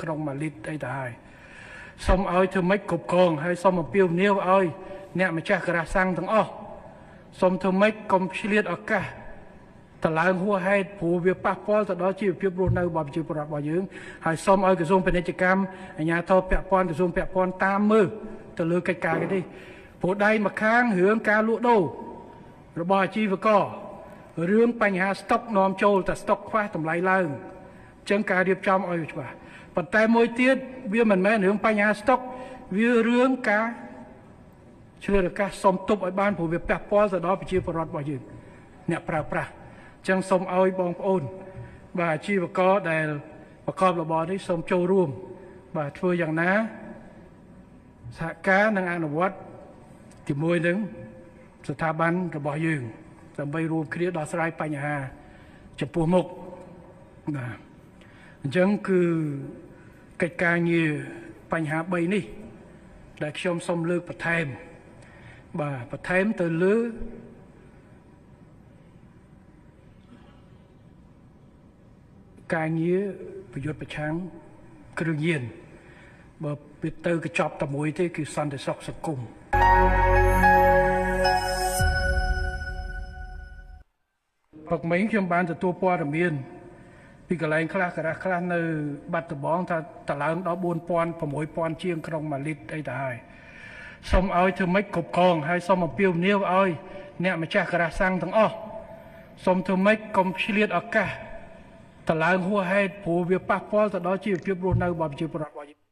ក្នុង1លីត្រអីទៅហើយសូមឲ្យធ្វើម៉េចគ្រប់គ្រងហើយសូមអំពាវនាវឲ្យអ្នកម្ចាស់ការ៉ាសាំងទាំងអស់សូមធ្វើម៉េចកុំឆ្លៀតឱកាសតឡើងហួសហេតុព្រោះវាប៉ះពាល់ទៅដល់ជីវភាពរស់នៅរបស់ប្រជាពលរដ្ឋរបស់យើងហើយសូមឲ្យក្រសួងពាណិជ្ជកម្មអាជ្ញាធរពាក់ព័ន្ធក្រសួងពាក់ព័ន្ធតាមមើលទៅលើកិច្ចការនេះព្រោះដៃម្ខាងរឿងការលក់ដូររបស់អាជីវកររឿងបញ្ហាស្តុកនាំចូលតែស្តុកខ្វះតម្លៃឡើងអញ្ចឹងការរៀបចំឲ្យច្បាស់ប៉ុន្តែមួយទៀតវាមិនមែនរឿងបញ្ហាស្តុកវារឿងការឆ្លៀតឱកាសសុំទប់ឲ្យបានព្រោះវាពាក់ព័ន្ធទៅដល់ប្រជាពលរដ្ឋរបស់យើងអ្នកប្រើប្រាស់អញ្ចឹងសូមឲ្យបងប្អូនបាទអាជីវករដែលប្រកបរបរនេះសូមចូលរួមបាទធ្វើយ៉ាងណាសហការនិងអនុវត្តជាមួយនឹងស្ថាប័នរបស់យើងដើម្បីរួមគ្នាដោះស្រាយបញ្ហាចំពោះមុខបាទអញ្ចឹងគឺកិច្ចការងារបញ្ហា3នេះដែលខ្ញុំសូមលើកបន្ថែមបាទបន្ថែមទៅលើការងារប្រយុទ្ធប្រឆាំងគ្រឿងញៀនបើវាទៅកញ្ចប់តែមួយទេគឺសន្តិសុខសង្គមព្រឹកមិញខ្ញុំបានទទួលព័ត៌មានពីកន្លែងខ្លះការ៉ាស់ខ្លះនៅបាត់ដំបងថាតឡើងដល់4000 6000ជាងក្នុង1លីត្រអីទៅហើយសូមឲ្យធ្វើម៉េចគ្រប់គ្រងហើយសូមអំពាវនាវឲ្យអ្នកម្ចាស់ការ៉ាស់សាំងទាំងអស់សូមធ្វើម៉េចកុំឆ្លៀតឱកាសតឡើងហួសហេតុព្រោះវាប៉ះពាល់ទៅដល់ជីវភាពរស់នៅរបស់ប្រជាពលរដ្ឋរបស់យើង។